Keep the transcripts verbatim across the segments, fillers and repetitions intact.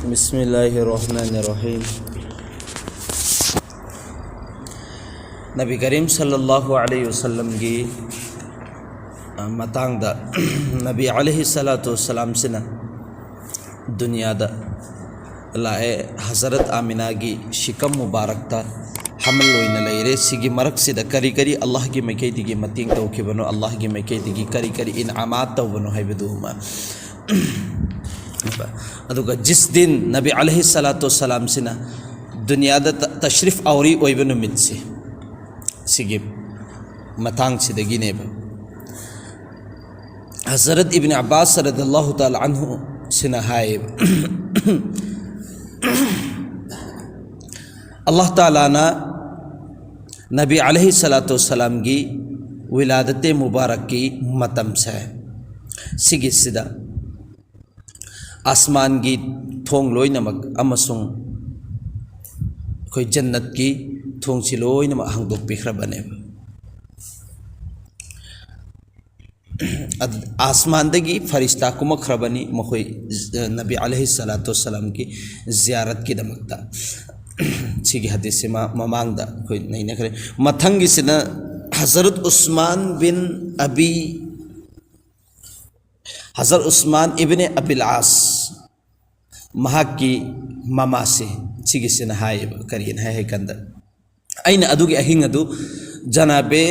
ꯕꯤꯁꯃꯤꯜꯂꯥꯍꯤꯔ ꯔꯍꯃꯥꯅꯤꯔ ꯔꯍꯤꯝ꯫ ꯅꯕꯤ ꯀꯔꯤꯝ ꯁꯜꯂꯜꯂꯥꯍꯨ ꯑꯂꯩꯍꯤ ꯋꯁꯜꯂꯝꯒꯤ, ꯑ, ꯃꯇꯥꯡꯗ, ꯅꯕꯤ ꯑꯂꯩꯍꯤ ꯁꯂꯥꯇꯨ ꯋꯁꯁꯂꯥꯝꯁꯤꯅ ꯗꯨꯅꯤꯌꯥꯗ ꯂꯥꯛꯑꯦ꯫ ꯍꯖꯔꯠ ꯑꯥꯃꯤꯅꯥꯒꯤ ꯁꯤꯀꯝ ꯃꯨꯕꯥꯔꯛꯇ ꯍꯃꯜ ꯑꯣꯏꯅ ꯂꯩꯔꯦ꯫ ꯁꯤꯒꯤ ꯃꯔꯛꯁꯤꯗ ꯀꯔꯤ ꯀꯔꯤ ꯑꯜꯂꯥꯍꯒꯤ ꯃꯥꯏꯀꯩꯗꯒꯤ ꯃꯇꯦꯡ ꯇꯧꯈꯤꯕꯅꯣ, ꯑꯜꯂꯥꯍꯒꯤ ꯃꯥꯏꯀꯩꯗꯒꯤ ꯀꯔꯤ ꯀꯔꯤ ꯏꯟꯑꯥꯃꯥꯠ ꯇꯧꯕꯅꯣ ꯍꯥꯏꯕꯗꯨꯃ꯫ ꯑꯗꯨꯒ ꯖꯤꯁ ꯗꯤꯟ ꯅꯕꯤ ꯑꯂꯩꯍꯤ ꯁꯂꯥꯇꯨ ꯋꯁꯁꯂꯥꯝꯁꯤꯅ ꯗꯨꯅꯤꯌꯥꯗ ꯇ-, ꯇꯁ꯭ꯔꯤꯐ ꯑꯥꯎꯔꯤ ꯑꯣꯏꯕ ꯅꯨꯃꯤꯠꯁꯦ, ꯁꯤꯒꯤ ꯃꯇꯥꯡꯁꯤꯗꯒꯤꯅꯦꯕ꯫ ꯍꯖꯔꯠ ꯏꯕꯤꯟ ꯑꯕꯥꯁ ꯔꯗꯤꯌꯜꯂꯥꯍꯨ ꯇꯥꯂꯥ ꯑꯟꯍꯨ ꯁꯤꯅ ꯍꯥꯏꯌꯦꯕ, ꯑꯜꯂꯥꯍ ꯇꯥꯂꯥꯅ ꯅꯕꯤ ꯑꯂꯩꯍꯤ ꯁꯂꯥꯇꯨ ꯋꯁꯁꯂꯥꯝꯒꯤ ꯋꯤꯂꯥꯗꯇꯦ ꯃꯨꯕꯥꯔꯛꯀꯤ ꯃꯇꯝꯁꯦ, ꯁꯤꯒꯤꯁꯤꯗ ꯑꯁꯃꯥꯟꯒꯤ ꯊꯣꯡ ꯂꯣꯏꯅꯃꯛ ꯑꯃꯁꯨꯡ ꯑꯩꯈꯣꯏ ꯖꯟꯅꯠꯀꯤ ꯊꯣꯡꯁꯤ ꯂꯣꯏꯅꯃꯛ ꯍꯥꯡꯗꯣꯛꯄꯤꯈ꯭ꯔꯕꯅꯦꯕ꯫ ꯑꯗꯨ ꯑꯥꯁꯃꯥꯟꯗꯒꯤ ꯐꯔꯤꯁꯇꯥ ꯀꯨꯝꯃꯛꯈ꯭ꯔꯕꯅꯤ, ꯃꯈꯣꯏ, ꯑ, ꯅꯕꯤ ꯑꯂꯩꯍꯤ ꯁꯂꯥꯇꯨ ꯋꯁꯁꯂꯥꯝꯒꯤ ꯖꯤꯌꯥꯔꯠꯀꯤꯗꯃꯛꯇ꯫ ꯁꯤꯒꯤ ꯍꯗꯤꯁꯁꯤꯃ ꯃꯃꯥꯡꯗ ꯑꯩꯈꯣꯏ ꯅꯩꯅꯈ꯭ꯔꯦ꯫ ꯃꯊꯪꯒꯤꯁꯤꯅ ꯍꯖꯔꯠ ꯎꯁꯃꯥꯟ ꯕꯤꯟ ꯑꯕꯤ, ꯍꯖꯔꯠ ꯎꯁꯃꯥꯟ ꯏꯕꯅꯦ ꯑꯕꯤꯜ ꯑꯥꯁ, ꯃꯍꯥꯛꯀꯤ ꯃꯃꯥꯁꯦ, ꯁꯤꯒꯤꯁꯤꯅ ꯍꯥꯏꯌꯦꯕ, ꯀꯔꯤꯅ ꯍꯥꯏ ꯍꯥꯏ ꯀꯥꯟꯗ, ꯑꯩꯅ ꯑꯗꯨꯒꯤ ꯑꯍꯤꯡ ꯑꯗꯨ ꯖꯅꯥꯕꯦ,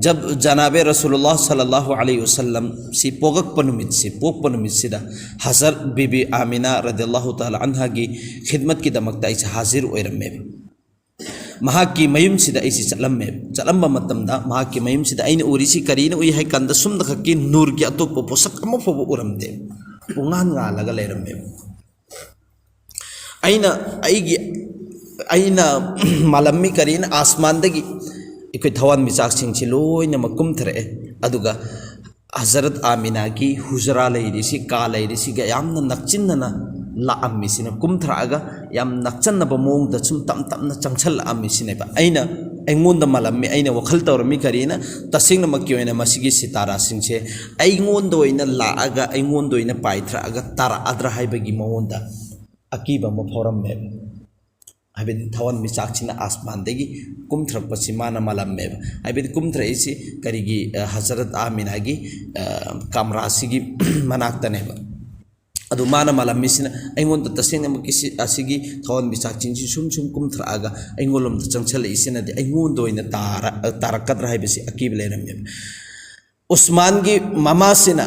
ꯖꯕ-, ꯖꯅꯥꯕꯦ ꯔꯁꯨꯂꯨꯜꯂꯥꯍ ꯁꯜꯂꯜꯂꯥꯍꯨ ꯑꯂꯩꯍꯤ ꯋꯁꯜꯂꯝ ꯁꯤ ꯄꯣꯛꯂꯛꯄ ꯅꯨꯃꯤꯠꯁꯤ, ꯄꯣꯛꯄ ꯅꯨꯃꯤꯠꯁꯤꯗ ꯍꯖꯔꯠ ꯕꯤꯕꯤ ꯑꯥꯃꯤꯅꯥ ꯔꯗꯤꯌꯜꯂꯥꯍꯨ ꯇꯥꯂꯥ ꯑꯟꯍꯥꯒꯤ ꯈꯤꯗꯃꯠꯀꯤꯗꯃꯛꯇ ꯑꯩꯁꯦ ꯍꯥꯖꯤꯔ ꯑꯣꯏꯔꯝꯃꯦꯕ꯫ ꯃꯍꯥꯛꯀꯤ ꯃꯌꯨꯝꯁꯤꯗ ꯑꯩꯁꯦ ꯆꯠꯂꯝꯃꯦꯕ꯫ ꯆꯠꯂꯝꯕ ꯃꯇꯝꯗ ꯃꯍꯥꯛꯀꯤ ꯃꯌꯨꯝꯁꯤꯗ ꯑꯩꯅ ꯎꯔꯤꯁꯤ ꯀꯔꯤꯅ ꯎꯏ ꯍꯥꯏ ꯀꯥꯟꯗ, ꯁꯨꯝꯗ ꯈꯛꯀꯤ ꯅꯨꯔꯒꯤ ꯑꯇꯣꯞꯄ ꯄꯣꯠꯁꯛ ꯑꯃ ꯐꯥꯎꯕ ꯎꯔꯝꯗꯦ, ꯄꯨꯡꯉꯥꯟ ꯉꯥꯜꯂꯒ ꯂꯩꯔꯝꯃꯦꯕ꯫ ꯑꯩꯅ, ꯑꯩꯒꯤ, ꯑꯩꯅ ꯃꯥꯂꯝꯃꯤ ꯀꯔꯤꯅ ꯑꯥꯁꯃꯥꯟꯗꯒꯤ ꯑꯩꯈꯣꯏ ꯊꯋꯥꯟꯃꯤꯆꯥꯛꯁꯤꯡꯁꯤ ꯂꯣꯏꯅꯃꯛ ꯀꯨꯝꯊꯔꯛꯑꯦ꯫ ꯑꯗꯨꯒ ꯍꯖꯔꯠ ꯑꯥꯃꯤꯅꯥꯒꯤ ꯍꯨꯖꯔꯥ ꯂꯩꯔꯤꯁꯤ, ꯀꯥ ꯂꯩꯔꯤꯁꯤꯒ ꯌꯥꯝꯅ ꯅꯛꯆꯤꯟꯅꯅ ꯂꯥꯛꯑꯝꯃꯤꯁꯤꯅ, ꯀꯨꯝꯊꯔꯛꯑꯒ ꯌꯥꯝ ꯅꯛꯆꯟꯅꯕ ꯃꯑꯣꯡꯗ ꯁꯨꯝ ꯇꯞ ꯇꯞꯅ ꯆꯪꯁꯜꯂꯛꯑꯝꯃꯤꯁꯤꯅꯦꯕ꯫ ꯑꯩꯅ, ꯑꯩꯉꯣꯟꯗ ꯃꯥꯂꯝꯃꯤ, ꯑꯩꯅ ꯋꯥꯈꯜ ꯇꯧꯔꯝꯃꯤ ꯀꯔꯤꯅ, ꯇꯁꯦꯡꯅꯃꯛꯀꯤ ꯑꯣꯏꯅ ꯃꯁꯤꯒꯤ ꯁꯤꯇꯥꯔꯥꯁꯤꯡꯁꯦ ꯑꯩꯉꯣꯟꯗ ꯑꯣꯏꯅ ꯂꯥꯛꯑꯒ, ꯑꯩꯉꯣꯟꯗ ꯑꯣꯏꯅ ꯄꯥꯏꯊꯔꯛꯑꯒ ꯇꯥꯔꯛꯑꯗ꯭ꯔꯥ ꯍꯥꯏꯕꯒꯤ ꯃꯑꯣꯡꯗ ꯑꯀꯤꯕ ꯑꯃ ꯐꯥꯎꯔꯝꯃꯦꯕ꯫ ꯍꯥꯏꯕꯗꯤ ꯊꯋꯥꯟꯃꯤꯆꯥꯛꯁꯤꯅ ꯑꯁꯃꯥꯟꯗꯒꯤ ꯀꯨꯝꯊꯔꯛꯄꯁꯤ ꯃꯥꯅ ꯃꯥꯜꯂꯝꯃꯦꯕ꯫ ꯍꯥꯏꯕꯗꯤ ꯀꯨꯝꯊꯔꯛꯏꯁꯤ ꯀꯔꯤꯒꯤ, ꯑ, ꯍꯖꯔꯠ ꯑꯥꯃꯤꯅꯥꯒꯤ, ꯑ, ꯀꯝꯔꯥꯁꯤꯒꯤ ꯃꯅꯥꯛꯇꯅꯦꯕ꯫ ꯑꯗꯨ ꯃꯥꯅ ꯃꯥꯜꯂꯝꯃꯤꯁꯤꯅ ꯑꯩꯉꯣꯟꯗ ꯇꯁꯦꯡꯅꯃꯛꯀꯤ ꯁꯤ, ꯑꯁꯤꯒꯤ ꯊꯋꯥꯟꯃꯤꯆꯥꯛꯁꯤꯡꯁꯤ ꯁꯨꯝ ꯁꯨꯝ ꯀꯨꯝꯊꯔꯛꯑꯒ ꯑꯩꯉꯣꯟꯂꯣꯝꯗ ꯆꯪꯁꯤꯜꯂꯛꯏꯁꯤꯅꯗꯤ ꯑꯩꯉꯣꯟꯗ ꯑꯣꯏꯅ ꯇꯥꯔ-, ꯇꯥꯔꯛꯀꯗ꯭ꯔꯥ ꯍꯥꯏꯕꯁꯤ ꯑꯀꯤꯕ ꯂꯩꯔꯝꯃꯦꯕ꯫ ꯎꯁꯃꯥꯟꯒꯤ ꯃꯃꯥꯁꯤꯅ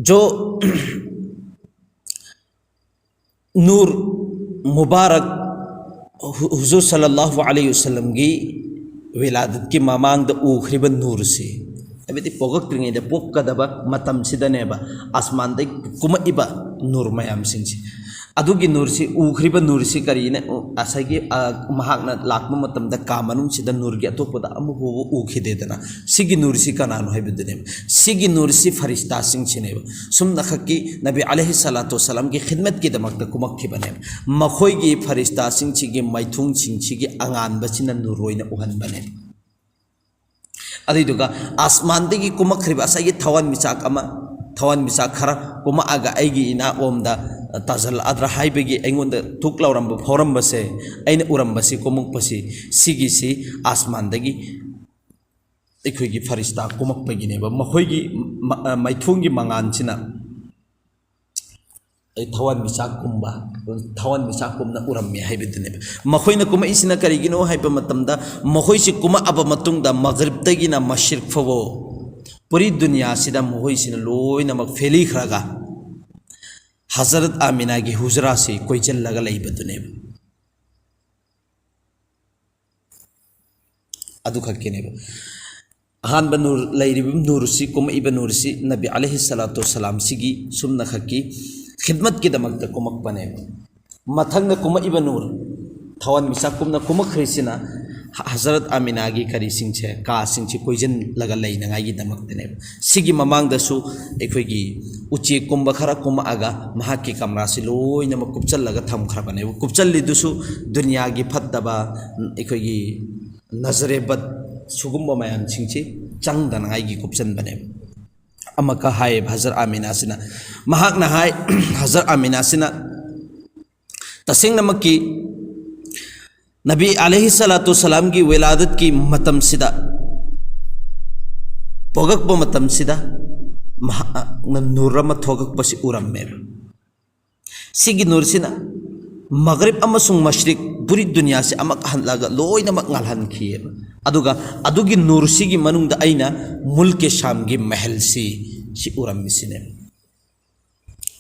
ꯖꯣ ꯅꯨꯔ ꯃꯨꯕꯥꯔꯛ ꯍꯨ-, ꯍꯨꯖꯨꯔ ꯁꯜꯂꯜꯂꯥꯍꯨ ꯑꯂꯩꯍꯤ ꯋꯁꯜꯂꯝꯒꯤ ꯋꯤꯂꯥꯗꯠꯀꯤ ꯃꯃꯥꯡꯗ ꯎꯈ꯭ꯔꯤꯕ ꯅꯨꯔꯁꯤ, ꯍꯥꯏꯕꯗꯤ ꯄꯣꯛꯂꯛꯇ꯭ꯔꯤꯉꯩꯗ ꯄꯣꯛꯀꯗꯕ ꯃꯇꯝꯁꯤꯗꯅꯦꯕ ꯑꯁꯃꯥꯟꯗꯒꯤ ꯀꯨꯝꯃꯛꯏꯕ ꯅꯨꯔ ꯃꯌꯥꯝꯁꯤꯡꯁꯤ꯫ ꯑꯗꯨꯒꯤ ꯅꯨꯔꯁꯤ, ꯎꯈ꯭ꯔꯤꯕ ꯅꯨꯔꯁꯤ ꯀꯔꯤꯅ? ꯉꯁꯥꯏꯒꯤ, ꯑ, ꯃꯍꯥꯛꯅ ꯂꯥꯛꯄ ꯃꯇꯝꯗ ꯀꯥ ꯃꯅꯨꯡꯁꯤꯗ ꯅꯨꯔꯒꯤ ꯑꯇꯣꯞꯄꯗ ꯑꯃꯐꯥꯎꯕ ꯎꯈꯤꯗꯦꯗꯅ꯫ ꯁꯤꯒꯤ ꯅꯨꯔꯁꯤ ꯀꯅꯥꯅꯣ ꯍꯥꯏꯕꯗꯨꯅꯦꯕ꯫ ꯁꯤꯒꯤ ꯅꯨꯔꯁꯤ ꯐꯔꯤꯁꯇꯥꯁꯤꯡꯁꯤꯅꯦꯕ꯫ ꯁꯨꯝꯅꯈꯛꯀꯤ ꯅꯕꯤ ꯑꯂꯩꯍꯤ ꯁꯂꯥꯇꯨ ꯋꯁꯂꯥꯝꯒꯤ ꯈꯤꯗꯃꯠꯀꯤꯗꯃꯛꯇ ꯀꯨꯝꯃꯛꯈꯤꯕꯅꯦꯕ꯫ ꯃꯈꯣꯏꯒꯤ ꯐꯔꯤꯁꯇꯥꯁꯤꯡꯁꯤꯒꯤ ꯃꯥꯏꯊꯣꯡꯁꯤꯡꯁꯤꯒꯤ ꯑꯉꯥꯟꯕꯁꯤꯅ ꯅꯨꯔ ꯑꯣꯏꯅ ꯎꯍꯟꯕꯅꯦꯕ꯫ ꯑꯗꯨꯏꯗꯨꯒ ꯑꯁꯃꯥꯟꯗꯒꯤ ꯀꯨꯝꯃꯛꯈ꯭ꯔꯤꯕ ꯉꯁꯥꯏꯒꯤ ꯊꯋꯥꯟꯃꯤꯆꯥꯛ ꯑꯃ, ꯊꯋꯥꯟꯃꯤꯆꯥꯛ ꯈꯔ ꯀꯨꯝꯃꯛꯑꯒ ꯑꯩꯒꯤ ꯏꯅꯥꯛꯂꯣꯝꯗ ꯇꯥꯖꯜꯂꯛꯑꯗ꯭ꯔꯥ ꯍꯥꯏꯕꯒꯤ ꯑꯩꯉꯣꯟꯗ ꯊꯨꯛ ꯂꯥꯎꯔꯝꯕ ꯐꯥꯎꯔꯝꯕꯁꯦ, ꯑꯩꯅ ꯎꯔꯝꯕꯁꯤ, ꯀꯨꯝꯃꯛꯄꯁꯤ, ꯁꯤꯒꯤꯁꯤ ꯑꯁꯃꯥꯟꯗꯒꯤ ꯑꯩꯈꯣꯏꯒꯤ ꯐꯔꯤꯁꯇꯥ ꯀꯨꯝꯃꯛꯄꯒꯤꯅꯦꯕ꯫ ꯃꯈꯣꯏꯒꯤ ꯃ-, ꯑ, ꯃꯥꯏꯊꯣꯡꯒꯤ ꯃꯉꯥꯜꯁꯤꯅ ꯑꯩ ꯊꯋꯥꯟꯃꯤꯆꯥꯛꯀꯨꯝꯕ, ꯊꯋꯥꯟꯃꯤꯆꯥꯛꯀꯨꯝꯅ ꯎꯔꯝꯃꯦ ꯍꯥꯏꯕꯗꯨꯅꯦꯕ꯫ ꯃꯈꯣꯏꯅ ꯀꯨꯝꯃꯛꯏꯁꯤꯅ ꯀꯔꯤꯒꯤꯅꯣ ꯍꯥꯏꯕ ꯃꯇꯝꯗ, ꯃꯈꯣꯏꯁꯤ ꯀꯨꯝꯃꯛꯑꯕ ꯃꯇꯨꯡꯗ ꯃꯒꯔꯤꯕꯇꯒꯤꯅ ꯃꯁꯔꯤꯛ ꯐꯥꯎꯕ ꯄꯨꯔꯤ ꯗꯨꯅꯤꯌꯥꯁꯤꯗ ꯃꯈꯣꯏꯁꯤꯅ ꯂꯣꯏꯅꯃꯛ ꯐꯦꯂꯤꯈ꯭ꯔꯒ ꯍꯖꯔꯠ ꯑꯥꯃꯤꯅꯥꯒꯤ ꯍꯨꯖꯔꯥꯁꯤ ꯀꯣꯏꯁꯤꯜꯂꯒ ꯂꯩꯕꯗꯨꯅꯦꯕ꯫ ꯑꯗꯨꯈꯛꯀꯤꯅꯦꯕ꯫ ꯑꯍꯥꯟꯕ ꯅꯨꯔ, ꯂꯩꯔꯤꯕ ꯅꯨꯔꯁꯤ, ꯀꯨꯝꯃꯛꯏꯕ ꯅꯨꯔꯁꯤ ꯅꯕꯤ ꯑꯂꯩꯍꯤ ꯁꯂꯥꯇꯨ ꯁꯂꯥꯝꯁꯤꯒꯤ ꯁꯨꯝꯅꯈꯛꯀꯤ ꯈꯤꯗꯃꯠꯀꯤꯗꯃꯛꯇ ꯀꯨꯝꯃꯛꯄꯅꯦꯕ꯫ ꯃꯊꯪꯗ ꯀꯨꯝꯃꯛꯏꯕ ꯅꯨꯔ, ꯊꯋꯥꯟꯃꯤꯆꯥꯛꯀꯨꯝꯅ ꯀꯨꯝꯃꯛꯈ꯭ꯔꯤꯁꯤꯅ ꯍ-, ꯍꯖꯔꯠ ꯑꯃꯤꯅꯥꯒꯤ ꯀꯔꯤꯁꯤꯡꯁꯦ, ꯀꯥꯁꯤꯡꯁꯦ ꯀꯣꯏꯁꯤꯜꯂꯒ ꯂꯩꯅꯉꯥꯏꯒꯤꯗꯃꯛꯇꯅꯦꯕ꯫ ꯁꯤꯒꯤ ꯃꯃꯥꯡꯗꯁꯨ ꯑꯩꯈꯣꯏꯒꯤ ꯎꯆꯦꯛꯀꯨꯝꯕ ꯈꯔ ꯀꯨꯝꯃꯛꯑꯒ ꯃꯍꯥꯛꯀꯤ ꯀꯝꯔꯥꯁꯤ ꯂꯣꯏꯅꯃꯛ ꯀꯨꯞꯆꯜꯂꯒ ꯊꯝꯈ꯭ꯔꯕꯅꯦꯕ꯫ ꯀꯨꯞꯆꯜꯂꯤꯗꯨꯁꯨ ꯗꯨꯅꯤꯌꯥꯒꯤ ꯐꯠꯇꯕ, ꯑꯩꯈꯣꯏꯒꯤ ꯅꯖꯔꯦꯕꯠ, ꯁꯤꯒꯨꯝꯕ ꯃꯌꯥꯝꯁꯤꯡꯁꯤ ꯆꯪꯗꯅꯉꯥꯏꯒꯤ ꯀꯨꯞꯆꯟꯕꯅꯦꯕ꯫ ꯑꯃꯨꯛꯀ ꯍꯥꯏꯌꯦꯕ ꯍꯖꯔꯠ ꯑꯥꯃꯤꯅꯥꯁꯤꯅ꯫ ꯃꯍꯥꯛꯅ ꯍꯥꯏ, ꯍꯖꯔꯠ ꯑꯥꯃꯤꯅꯥꯁꯤꯅ ꯇꯁꯦꯡꯅꯃꯛꯀꯤ ꯅꯕꯤ ꯑꯂꯩꯍꯤ ꯁꯂꯥꯇꯨ ꯁꯂꯥꯝꯒꯤ ꯋꯦꯂꯥꯗꯠꯀꯤ ꯃꯇꯝꯁꯤꯗ, ꯄꯣꯛꯂꯛꯄ ꯃꯇꯝꯁꯤꯗ ꯃꯍꯥꯛꯅ ꯅꯨꯔ ꯑꯃ ꯊꯣꯛꯂꯛꯄꯁꯤ ꯎꯔꯝꯃꯦꯕ꯫ ꯁꯤꯒꯤ ꯅꯨꯔꯁꯤꯅ ꯃꯒ꯭ꯔꯤꯕ ꯑꯃꯁꯨꯡ ꯃꯁ꯭ꯔꯤꯛ, ꯄꯨꯔꯤ ꯗꯨꯅꯤꯌꯥꯁꯤ ꯑꯃꯨꯛ ꯍꯜꯂꯒ ꯂꯣꯏꯅꯃꯛ ꯉꯥꯜꯍꯟꯈꯤꯑꯕ꯫ ꯑꯗꯨꯒ ꯑꯗꯨꯒꯤ ꯅꯨꯔꯁꯤꯒꯤ ꯃꯅꯨꯡꯗ ꯑꯩꯅ ꯃꯨꯜꯀꯦ ꯁꯥꯝꯒꯤ ꯃꯍꯜꯁꯤ, ꯁꯤ ꯎꯔꯝꯃꯤꯁꯤꯅꯦꯕ꯫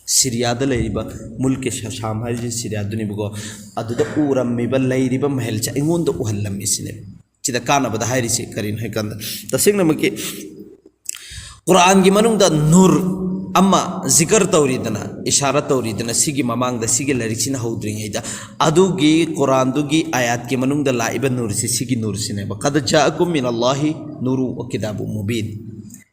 ꯁꯤꯔꯤꯌꯥꯗ ꯂꯩꯔꯤꯕ ꯃꯨꯜꯀꯦ ꯁꯥꯝ ꯍꯥꯏꯔꯤꯁꯦ ꯁꯤꯔꯤꯌꯥꯗꯨꯅꯦꯕꯀꯣ꯫ ꯑꯗꯨꯗ ꯎꯔꯝꯃꯤꯕ, ꯂꯩꯔꯤꯕ ꯃꯍꯜꯁꯦ ꯑꯩꯉꯣꯟꯗ ꯎꯍꯜꯂꯝꯃꯤꯁꯤꯅꯦꯕ꯫ ꯁꯤꯗ ꯀꯥꯟꯅꯕꯗ ꯍꯥꯏꯔꯤꯁꯤ ꯀꯔꯤꯅꯣ ꯍꯥꯏꯀꯥꯟꯗ, ꯇꯁꯦꯡꯅꯃꯛꯀꯤ ꯀꯨꯔꯥꯟꯒꯤ ꯃꯅꯨꯡꯗ ꯅꯨꯔ ꯑꯃ ꯖꯤꯀꯔ ꯇꯧꯔꯤꯗꯅ, ꯏꯁꯥꯔꯥ ꯇꯧꯔꯤꯗꯅ, ꯁꯤꯒꯤ ꯃꯃꯥꯡꯗ, ꯁꯤꯒꯤ ꯂꯥꯏꯔꯤꯛꯁꯤꯅ ꯍꯧꯗ꯭ꯔꯤꯉꯩꯗ, ꯑꯗꯨꯒꯤ ꯀꯨꯔꯥꯟꯗꯨꯒꯤ ꯑꯥꯌꯥꯠꯀꯤ ꯃꯅꯨꯡꯗ ꯂꯥꯛꯏꯕ ꯅꯨꯔꯁꯤ, ꯁꯤꯒꯤ ꯅꯨꯔꯁꯤꯅꯦꯕ꯫ "ꯀꯗ ꯖꯥꯑꯀꯨꯝ ꯃꯤꯅꯜꯂꯥꯍꯤ ꯅꯨꯔꯨ ꯋ ꯀꯤꯇꯥꯕꯨ ꯃꯨꯕꯤꯟ"꯫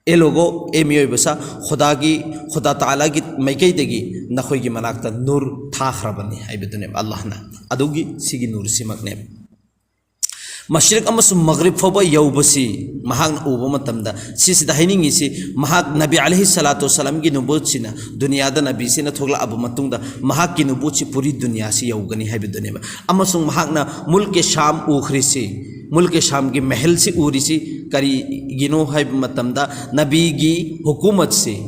ꯑꯦ ꯂꯣꯒꯣ, ꯑꯦ ꯃꯤꯑꯣꯏꯕ ꯁꯥ, ꯈꯨꯗꯥꯒꯤ, ꯈꯨꯗꯥ ꯇꯥꯂꯥꯒꯤ ꯃꯥꯏꯀꯩꯗꯒꯤ ꯅꯈꯣꯏꯒꯤ ꯃꯅꯥꯛꯇ ꯅꯨꯔ ꯊꯥꯈ꯭ꯔꯕꯅꯤ ꯍꯥꯏꯕꯗꯨꯅꯦꯕ ꯑꯜꯂꯥꯍꯅ꯫ ꯑꯗꯨꯒꯤ ꯁꯤꯒꯤ ꯅꯨꯔꯁꯤꯃꯛꯅꯦꯕ꯫ ꯃꯁ꯭ꯔꯤꯛ ꯑꯃꯁꯨꯡ ꯃꯒ꯭ꯔꯤꯕ ꯐꯥꯎꯕ ꯌꯧꯕꯁꯤ ꯃꯍꯥꯛꯅ ꯎꯕ ꯃꯇꯝꯗ, ꯁꯤꯁꯤꯗ ꯍꯥꯏꯅꯤꯡꯉꯤꯁꯤ, ꯃꯍꯥꯛ ꯅꯕꯤ ꯑꯂꯩꯍꯤ ꯁꯂꯥꯇꯨ ꯋꯁꯁꯂꯥꯝꯒꯤ ꯅꯨꯕꯨꯠꯁꯤꯅ, ꯗꯨꯅꯤꯌꯥꯗ ꯅꯕꯤꯁꯤꯅ ꯊꯣꯛꯂꯛꯑꯕ ꯃꯇꯨꯡꯗ, ꯃꯍꯥꯛꯀꯤ ꯅꯨꯕꯨꯠꯁꯤ ꯄꯨꯔꯤ ꯗꯨꯅꯤꯌꯥꯁꯤ ꯌꯧꯒꯅꯤ ꯍꯥꯏꯕꯗꯨꯅꯦꯕ꯫ ꯑꯃꯁꯨꯡ ꯃꯍꯥꯛꯅ ꯃꯨꯜꯀꯦ ꯁꯥꯝ ꯎꯈ꯭ꯔꯤꯁꯤ, ꯃꯨꯜꯀꯦ ꯁꯥꯝꯒꯤ ꯃꯍꯜꯁꯤ ꯎꯔꯤꯁꯤ ꯀꯔꯤꯒꯤꯅꯣ ꯍꯥꯏꯕ ꯃꯇꯝꯗ, ꯅꯕꯤꯒꯤ ꯍꯨꯀꯨꯃꯠꯁꯤ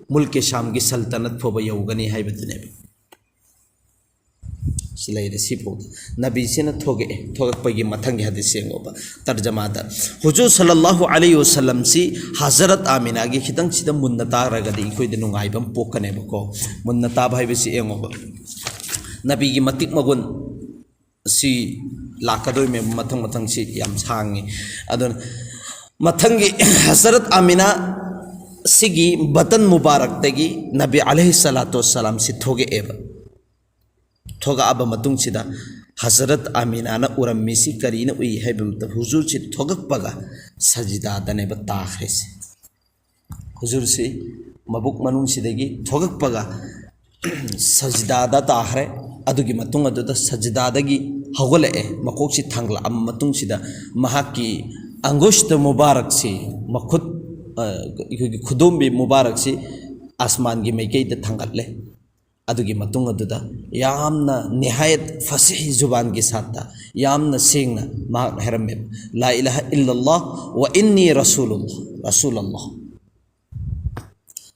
ꯃꯨꯜꯀꯦ ꯁꯥꯝꯒꯤ ꯁꯜꯇꯅꯠ ꯐꯥꯎꯕ ꯌꯧꯒꯅꯤ ꯍꯥꯏꯕꯗꯨꯅꯦꯕ꯫ ꯁꯤ ꯂꯩꯔꯦ, ꯁꯤꯐꯥꯎꯗ ꯅꯕꯤꯁꯤꯅ ꯊꯣꯛꯂꯛꯑꯦ꯫ ꯊꯣꯛꯂꯛꯄꯒꯤ ꯃꯊꯪꯒꯤ ꯍꯗꯤꯁ ꯌꯦꯡꯉꯣꯕ, ꯇꯔꯖꯃꯥꯗ꯫ ꯍꯨꯖꯨꯔ ꯁꯜꯂꯜꯂꯥꯍꯨ ꯑꯂꯩꯍꯤ ꯋꯁꯜꯂꯝꯁꯤ ꯍꯖꯔꯠ ꯑꯥꯃꯤꯅꯥꯒꯤ ꯈꯤꯇꯪꯁꯤꯗ ꯃꯨꯟꯅ ꯇꯥꯔꯒꯗꯤ ꯑꯩꯈꯣꯏꯗ ꯅꯨꯡꯉꯥꯏꯕ ꯑꯃ ꯄꯣꯛꯀꯅꯦꯕꯀꯣ꯫ ꯃꯨꯟꯅ ꯇꯥꯕ ꯍꯥꯏꯕꯁꯤ ꯌꯦꯡꯉꯣꯕ, ꯅꯕꯤꯒꯤ ꯃꯇꯤꯛ ꯃꯒꯨꯟ ꯁꯤ ꯂꯥꯛꯀꯗꯣꯏꯅꯦꯕ꯫ ꯃꯊꯪ ꯃꯊꯪꯁꯤ ꯌꯥꯝ ꯁꯥꯡꯉꯤ꯫ ꯑꯗꯨꯅ ꯃꯊꯪꯒꯤ ꯍꯖꯔꯠ ꯑꯥꯃꯤꯅꯥ ꯁꯤꯒꯤ ꯕꯇꯟ ꯃꯨꯕꯥꯔꯛꯇꯒꯤ ꯅꯕꯤ ꯑꯂꯩꯍꯤ ꯁꯂꯥꯇꯨ ꯋꯁꯁꯂꯥꯝꯁꯤ ꯊꯣꯛꯂꯛꯑꯦꯕ꯫ ꯊꯣꯛꯂꯛꯑꯕ ꯃꯇꯨꯡꯁꯤꯗ ꯍꯖꯔꯠ ꯑꯥꯃꯤꯅꯥꯅ ꯎꯔꯝꯃꯤꯁꯤ ꯀꯔꯤꯅ ꯎꯏ ꯍꯥꯏꯕ ꯃꯇꯝꯗ, ꯍꯨꯖꯨꯔꯁꯤ ꯊꯣꯛꯂꯛꯄꯒ ꯁꯖꯤꯗꯥꯗꯅꯦꯕ ꯇꯥꯈ꯭ꯔꯤꯁꯦ꯫ ꯍꯨꯖꯨꯔꯁꯤ ꯃꯕꯨꯛ ꯃꯅꯨꯡꯁꯤꯗꯒꯤ ꯊꯣꯛꯂꯛꯄꯒ ꯁꯖꯤꯗꯥꯗ ꯇꯥꯈ꯭ꯔꯦ꯫ ꯑꯗꯨꯒꯤ ꯃꯇꯨꯡ ꯑꯗꯨꯗ ꯁꯖꯤꯗꯥꯗꯒꯤ ꯍꯧꯒꯠꯂꯛꯑꯦ, ꯃꯀꯣꯛꯁꯤ ꯊꯥꯡꯒꯠꯂꯛꯑꯕ ꯃꯇꯨꯡꯁꯤꯗ ꯃꯍꯥꯛꯀꯤ ꯑꯪꯒꯨꯁꯇ ꯃꯨꯕꯥꯔꯛꯁꯤ, ꯃꯈꯨꯠ ꯑ, ꯑꯩꯈꯣꯏꯒꯤ ꯈꯨꯗꯣꯝꯕꯤ ꯃꯨꯕꯥꯔꯛꯁꯤ ꯑꯁꯃꯥꯟꯒꯤ ꯃꯥꯏꯀꯩꯗ ꯊꯥꯡꯒꯠꯂꯦ꯫ ꯑꯗꯨꯒꯤ ꯃꯇꯨꯡ ꯑꯗꯨꯗ ꯌꯥꯝꯅ ꯅꯤꯍꯥꯌꯠ ꯐꯁꯤꯍ ꯖꯨꯕꯥꯟꯒꯤ ꯁꯥꯠꯇ ꯌꯥꯝꯅ ꯁꯦꯡꯅ ꯃꯍꯥꯛꯅ ꯍꯥꯏꯔꯝꯃꯦꯕ, "لا إله إلا الله وإني رسول الله، رسول الله"꯫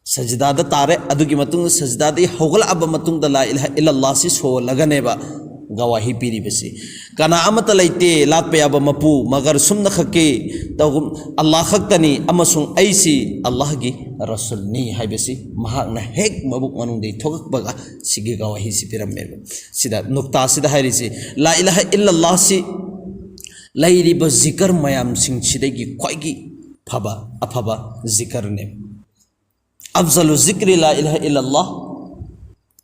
ꯁꯖꯤꯗꯥꯗ ꯇꯥꯔꯦ꯫ ꯑꯗꯨꯒꯤ ꯃꯇꯨꯡꯗ ꯁꯖꯤꯗꯥꯗꯒꯤ ꯍꯧꯒꯠꯂꯛꯑꯕ ꯃꯇꯨꯡꯗ لا إله إلا الله ꯁꯤ ꯁꯣꯜꯂꯒꯅꯦꯕ ꯒꯋꯥꯍꯤ ꯄꯤꯔꯤꯕꯁꯤ꯫ "ꯀꯅꯥ ꯑꯃꯠꯇ ꯂꯩꯇꯦ ꯂꯥꯠꯄ ꯌꯥꯕ ꯃꯄꯨ ꯃꯒꯔ ꯁꯨꯝꯅ ꯈꯛꯀꯤ ꯇꯧꯒꯨꯝ ꯑꯜꯂꯥꯍ ꯈꯛꯇꯅꯤ, ꯑꯃꯁꯨꯡ ꯑꯩꯁꯤ ꯑꯜꯂꯥꯍꯒꯤ ꯔꯁꯨꯜꯅꯤ" ꯍꯥꯏꯕꯁꯤ ꯃꯍꯥꯛꯅ ꯍꯦꯛ ꯃꯕꯨꯛ ꯃꯅꯨꯡꯗꯒꯤ ꯊꯣꯛꯂꯛꯄꯒ ꯁꯤꯒꯤ ꯒꯋꯥꯍꯤꯁꯤ ꯄꯤꯔꯝꯃꯦꯕ꯫ ꯁꯤꯗ ꯅꯨꯛꯇꯥꯁꯤꯗ ꯍꯥꯏꯔꯤꯁꯤ, لا إله إلا الله ꯁꯤ ꯂꯩꯔꯤꯕ ꯖꯤꯀꯔ ꯃꯌꯥꯝꯁꯤꯡꯁꯤꯗꯒꯤ ꯈ꯭ꯋꯥꯏꯒꯤ ꯐꯕ, ꯑꯐꯕ ꯖꯤꯀꯔꯅꯦꯕ꯫ "أفضل الذكر لا إله إلا الله"꯫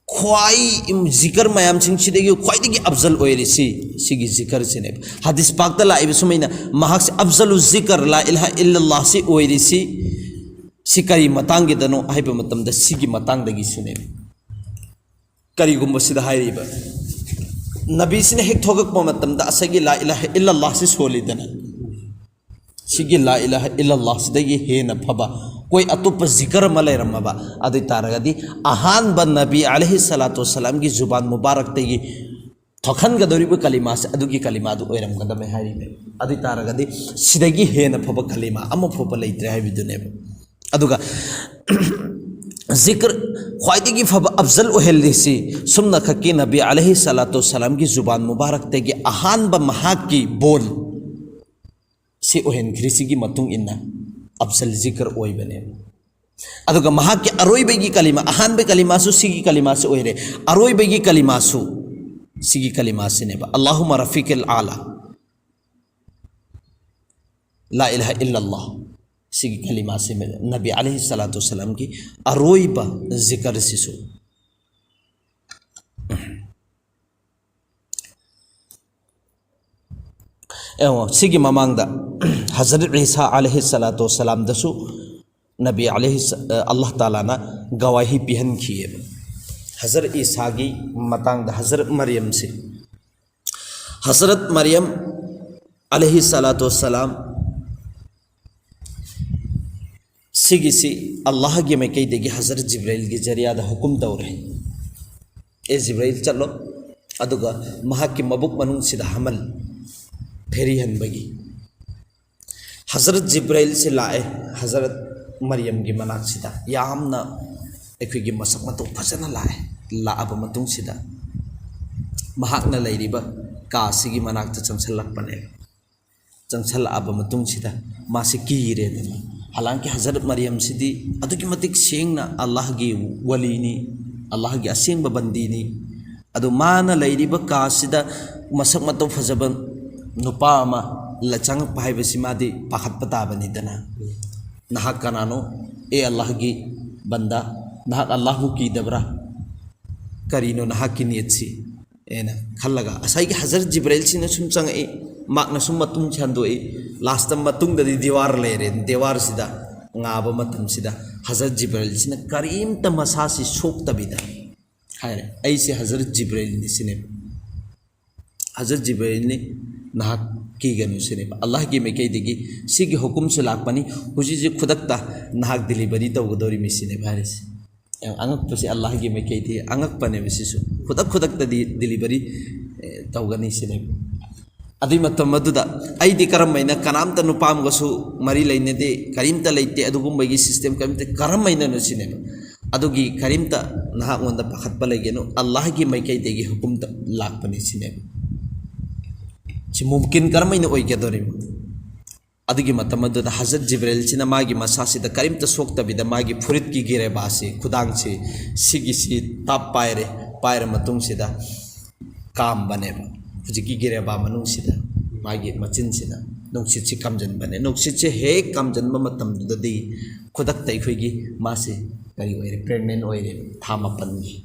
ꯈ꯭ꯋꯥꯏ ꯖꯤꯀꯔ ꯃꯌꯥꯝꯁꯤꯡꯁꯤꯗꯒꯤ ꯈ꯭ꯋꯥꯏꯗꯒꯤ ꯑꯐꯖꯜ ꯑꯣꯏꯔꯤꯁꯤ ꯁꯤꯒꯤ ꯖꯤꯀꯔꯁꯤꯅꯦꯕ꯫ ꯍꯗꯤꯁ ꯄꯥꯛꯇ ꯂꯥꯛꯏꯕ ꯁꯨꯃꯥꯏꯅ, ꯃꯍꯥꯛꯁꯤ "أفضل الذكر لا إله إلا الله" ꯁꯤ ꯑꯣꯏꯔꯤꯁꯤ, ꯁꯤ ꯀꯔꯤ ꯃꯇꯥꯡꯒꯤꯗꯅꯣ ꯍꯥꯏꯕ ꯃꯇꯝꯗ ꯁꯤꯒꯤ ꯃꯇꯥꯡꯗꯒꯤꯁꯨꯅꯦꯕ꯫ ꯀꯔꯤꯒꯨꯝꯕ ꯁꯤꯗ ꯍꯥꯏꯔꯤꯕ ꯅꯕꯤꯁꯤꯅ ꯍꯦꯛ ꯊꯣꯛꯂꯛꯄ ꯃꯇꯝꯗ ꯉꯁꯥꯏꯒꯤ لا إله إلا الله ꯁꯤ ꯁꯣꯜꯂꯤꯗꯅ, ꯁꯤꯒꯤ لا إله إلا الله ꯁꯤꯗꯒꯤ ꯍꯦꯟꯅ ꯐꯕ ꯀꯣꯏ ꯑꯇꯣꯞꯄ ꯖꯤꯀꯔ ꯑꯃ ꯂꯩꯔꯝꯃꯕ ꯑꯗꯨ ꯑꯣꯏ ꯇꯥꯔꯒꯗꯤ, ꯑꯍꯥꯟꯕ ꯅꯕꯤ عليه الصلاة والسلامꯒꯤ ꯖꯨꯕꯥꯟ ꯃꯨꯕꯥꯔꯛꯇꯒꯤ ꯊꯣꯛꯍꯟꯒꯗꯧꯔꯤꯕ ꯀꯂꯤꯃꯥꯁꯦ ꯑꯗꯨꯒꯤ ꯀꯂꯤꯃꯥꯗꯨ ꯑꯣꯏꯔꯝꯒꯗꯕꯅꯤ ꯍꯥꯏꯔꯤꯕꯅꯦ꯫ ꯑꯗꯨ ꯑꯣꯏ ꯇꯥꯔꯒꯗꯤ ꯁꯤꯗꯒꯤ ꯍꯦꯟꯅ ꯐꯕ ꯀꯂꯤꯃꯥ ꯑꯃ ꯐꯥꯎꯕ ꯂꯩꯇ꯭ꯔꯦ ꯍꯥꯏꯕꯗꯨꯅꯦꯕ꯫ ꯑꯗꯨꯒ ꯖꯤꯀꯔ ꯈ꯭ꯋꯥꯏꯗꯒꯤ ꯐꯕ ꯑꯐꯖꯜ ꯑꯣꯏꯍꯜꯂꯤꯁꯤ ꯁꯨꯝꯅ ꯈꯛꯀꯤ ꯅꯕꯤ عليه الصلاة والسلامꯒꯤ ꯖꯨꯕꯥꯟ ꯃꯨꯕꯥꯔꯛꯇꯒꯤ ꯑꯍꯥꯟꯕ ꯃꯍꯥꯛꯀꯤ ꯕꯣꯜ ꯁꯤ ꯑꯣꯏꯍꯟꯈ꯭ꯔꯤꯁꯤꯒꯤ ꯃꯇꯨꯡ ꯏꯟꯅ ꯑꯐꯖꯜ ꯖꯤꯀꯔ ꯑꯣꯏꯕꯅꯦꯕ꯫ ꯑꯗꯨꯒ ꯃꯍꯥꯛꯀꯤ ꯑꯔꯣꯏꯕꯒꯤ ꯀꯂꯤꯃꯥ, ꯑꯍꯥꯟꯕ ꯀꯂꯤꯃꯥꯁꯨ ꯁꯤꯒꯤ ꯀꯂꯤꯃꯥꯁꯤ ꯑꯣꯏꯔꯦ, ꯑꯔꯣꯏꯕꯒꯤ ꯀꯂꯤꯃꯥꯁꯨ ꯁꯤꯒꯤ ꯀꯂꯤꯃꯥꯁꯤꯅꯦꯕ, اللهم رفيق الأعلى، لا إله إلا الله꯫ ꯁꯤꯒꯤ ꯀꯂꯤꯃꯥꯁꯤ ꯅꯕꯤ عليه الصلاة والسلامꯒꯤ ꯑꯔꯣꯏꯕ ꯖꯤꯀꯔꯁꯤꯁꯨ꯫ ꯌꯦꯡꯉꯣ, ꯁꯤꯒꯤ ꯃꯃꯥꯡꯗ ꯍꯖꯔꯠ ꯏꯁꯥ عليه الصلاة والسلامꯗꯁꯨ ꯅꯕꯤ عليه ꯁ-, ꯑ, ꯑꯜꯂꯥꯍ ꯇꯥꯂꯥꯅ ꯒꯋꯥꯍꯤ ꯄꯤꯍꯟꯈꯤꯑꯕ꯫ ꯍꯖꯔꯠ ꯏꯁꯥꯒꯤ ꯃꯇꯥꯡꯗ, ꯍꯖꯔꯠ ꯃꯔꯤꯌꯝꯁꯤ, ꯍꯖꯔꯠ ꯃꯔꯤꯌꯝ عليه الصلاة والسلام ꯁꯤꯒꯤꯁꯤ ꯑꯜꯂꯥꯍꯒꯤ ꯃꯥꯏꯀꯩꯗꯒꯤ ꯍꯖꯔꯠ ꯖꯤꯕ꯭ꯔꯥꯏꯜꯒꯤ ꯖꯔꯤꯌꯥꯗ ꯍꯨꯀꯨꯝ ꯇꯧꯔꯦ꯫ "ꯑꯦ ꯖꯤꯕ꯭ꯔꯥꯏꯜ, ꯆꯠꯂꯣ, ꯑꯗꯨꯒ ꯃꯍꯥꯛꯀꯤ ꯃꯕꯨꯛ ꯃꯅꯨꯡꯁꯤꯗ ꯍꯃꯜ ꯐꯦꯔꯤꯍꯟꯕꯒꯤ"꯫ ꯍꯖꯔꯠ ꯖꯤꯕ꯭ꯔꯥꯏꯜꯁꯦ ꯂꯥꯛꯑꯦ ꯍꯖꯔꯠ ꯃꯔꯤꯌꯝꯒꯤ ꯃꯅꯥꯛꯁꯤꯗ, ꯌꯥꯝꯅ ꯑꯩꯈꯣꯏꯒꯤ ꯃꯁꯛ ꯃꯇꯧ ꯐꯖꯅ ꯂꯥꯛꯑꯦ꯫ ꯂꯥꯛꯑꯕ ꯃꯇꯨꯡꯁꯤꯗ ꯃꯍꯥꯛꯅ ꯂꯩꯔꯤꯕ ꯀꯥꯁꯤꯒꯤ ꯃꯅꯥꯛꯇ ꯆꯪꯁꯜꯂꯛꯄꯅꯦ꯫ ꯆꯪꯁꯜꯂꯛꯑꯕ ꯃꯇꯨꯡꯁꯤꯗ ꯃꯥꯁꯤ ꯀꯤꯔꯦꯗꯅ꯫ ꯍꯥꯂꯥꯡꯀꯤ ꯍꯖꯔꯠ ꯃꯔꯤꯌꯝꯁꯤꯗꯤ ꯑꯗꯨꯛꯀꯤ ꯃꯇꯤꯛ ꯁꯦꯡꯅ ꯑꯜꯂꯥꯍꯒꯤ ꯋꯥꯂꯤꯅꯤ, ꯑꯜꯂꯥꯍꯒꯤ ꯑꯁꯦꯡꯕ ꯕꯟꯗꯤꯅꯤ꯫ ꯑꯗꯨ ꯃꯥꯅ ꯂꯩꯔꯤꯕ ꯀꯥꯁꯤꯗ ꯃꯁꯛ ꯃꯇꯧ ꯐꯖꯕ ꯅꯨꯄꯥ ꯑꯃ ꯂ-, ꯆꯪꯉꯛꯄ ꯍꯥꯏꯕꯁꯤ ꯃꯥꯗꯤ ꯄꯥꯈꯠꯄ ꯇꯥꯕꯅꯤꯗꯅ꯫ "ꯅꯍꯥꯛ ꯀꯅꯥꯅꯣ? ꯑꯦ ꯑꯜꯂꯥꯍꯒꯤ ꯕꯟꯗꯥ, ꯅꯍꯥꯛ ꯑꯜꯂꯥꯍꯕꯨ ꯀꯤꯗꯕ꯭ꯔꯥ? ꯀꯔꯤꯅꯣ ꯅꯍꯥꯛꯀꯤ ꯅꯤꯌꯠꯁꯤ?" ꯑꯩꯅ ꯈꯜꯂꯒ ꯉꯁꯥꯏꯒꯤ ꯍꯖꯔꯠ ꯖꯤꯕ꯭ꯔꯥꯏꯜꯁꯤꯅ ꯁꯨꯝ ꯆꯪꯉꯛꯏ, ꯃꯍꯥꯛꯅ ꯁꯨꯝ ꯃꯇꯨꯡꯁꯤ ꯍꯟꯗꯣꯛꯏ꯫ ꯂꯥꯁꯇ ꯃꯇꯨꯡꯗꯗꯤ ꯗꯤꯋꯥꯔ ꯂꯩꯔꯦ, ꯗꯤꯋꯥꯔꯁꯤꯗ ꯉꯥꯕ ꯃꯇꯝꯁꯤꯗ ꯍꯖꯔꯠ ꯖꯤꯕ꯭ꯔꯥꯏꯜꯁꯤꯅ ꯀꯔꯤꯝꯇ ꯃꯁꯥꯁꯤ ꯁꯣꯛꯇꯕꯤꯗ ꯍꯥꯏꯔꯦ, "ꯑꯩꯁꯦ ꯍꯖꯔꯠ ꯖꯤꯕ꯭ꯔꯥꯏꯜꯅꯤ" ꯁꯤꯅꯦꯕ꯫ "ꯍꯖꯔꯠ ꯖꯤꯕ꯭ꯔꯥꯏꯜꯅꯤ, ꯅꯍꯥꯛ ꯀꯤꯒꯅꯨ" ꯁꯤꯅꯦꯕ꯫ ꯑꯜꯂꯥꯍꯒꯤ ꯃꯥꯏꯀꯩꯗꯒꯤ ꯁꯤꯒꯤ ꯍꯨꯀꯨꯝꯁꯤ ꯂꯥꯛꯄꯅꯤ, ꯍꯧꯖꯤꯛ ꯍꯧꯖꯤꯛ ꯈꯨꯗꯛꯇ ꯅꯍꯥꯛ ꯗꯤꯂꯤꯚꯔꯤ ꯇꯧꯒꯗꯧꯔꯤꯃꯤ ꯁꯤꯅꯦꯕ ꯍꯥꯏꯔꯤꯁꯦ꯫ ꯌꯥꯝ ꯑꯉꯛꯄꯁꯤ, ꯑꯜꯂꯥꯍꯒꯤ ꯃꯥꯏꯀꯩꯗꯒꯤ ꯑꯉꯛꯄꯅꯦꯕ ꯁꯤꯁꯨ꯫ ꯈꯨꯗꯛ ꯈꯨꯗꯛꯇꯗꯤ ꯗꯤꯂꯤꯚꯔꯤ, ꯑꯦ, ꯇꯧꯒꯅꯤ ꯁꯤꯅꯦꯕ꯫ ꯑꯗꯨꯏ ꯃꯇꯝ ꯑꯗꯨꯗ ꯑꯩꯗꯤ ꯀꯔꯝ ꯍꯥꯏꯅ ꯀꯅꯥꯝꯇ ꯅꯨꯄꯥ ꯑꯃꯒꯁꯨ ꯃꯔꯤ ꯂꯩꯅꯗꯦ, ꯀꯔꯤꯝꯇ ꯂꯩꯇꯦ, ꯑꯗꯨꯒꯨꯝꯕꯒꯤ ꯁꯤꯁꯇꯦꯝ ꯀꯔꯤꯝꯇ, ꯀꯔꯝ ꯍꯥꯏꯅꯅꯣ ꯁꯤꯅꯦꯕ꯫ ꯑꯗꯨꯒꯤ ꯀꯔꯤꯝꯇ ꯅꯍꯥꯛꯉꯣꯟꯗ ꯄꯥꯈꯠꯄ ꯂꯩꯒꯅꯨ, ꯑꯜꯂꯥꯍꯒꯤ ꯃꯥꯏꯀꯩꯗꯒꯤ ꯍꯨꯀꯨꯝꯇ ꯂꯥꯛꯄꯅꯤ ꯁꯤꯅꯦꯕ꯫ ꯁꯤ ꯃꯨꯝꯀꯤꯟ ꯀꯔꯝ ꯍꯥꯏꯅ ꯑꯣꯏꯒꯗꯧꯔꯤꯕ? ꯑꯗꯨꯒꯤ ꯃꯇꯝ ꯑꯗꯨꯗ ꯍꯖꯔꯠ ꯖꯤꯕ꯭ꯔꯦꯜꯁꯤꯅ ꯃꯥꯒꯤ ꯃꯁꯥꯁꯤꯗ ꯀꯔꯤꯝꯇ ꯁꯣꯛꯇꯕꯤꯗ ꯃꯥꯒꯤ ꯐꯨꯔꯤꯠꯀꯤ ꯒꯤꯔꯦꯕꯥꯁꯤ, ꯈꯨꯗꯥꯡꯁꯤ, ꯁꯤꯒꯤꯁꯤ ꯇꯥꯞ ꯄꯥꯏꯔꯦ, ꯄꯥꯏꯔ ꯃꯇꯨꯡꯁꯤꯗ ꯀꯥꯝꯕꯅꯦꯕ꯫ ꯍꯧꯖꯤꯛꯀꯤ ꯒꯤꯔꯦꯕꯥ ꯃꯅꯨꯡꯁꯤꯗ ꯃꯥꯒꯤ ꯃꯆꯤꯟꯁꯤꯅ ꯅꯨꯡꯁꯤꯠꯁꯤ ꯀꯥꯝꯖꯟꯕꯅꯦ꯫ ꯅꯨꯡꯁꯤꯠꯁꯦ ꯍꯦꯛ ꯀꯥꯝꯖꯟꯕ ꯃꯇꯝꯗꯨꯗꯗꯤ ꯈꯨꯗꯛꯇ ꯑꯩꯈꯣꯏꯒꯤ ꯃꯥꯁꯦ ꯀꯔꯤ ꯑꯣꯏꯔꯦ? ꯄ꯭ꯔꯦꯒꯅꯦꯟ ꯑꯣꯏꯔꯦ, ꯊꯥ ꯃꯥꯄꯟꯒꯤ꯫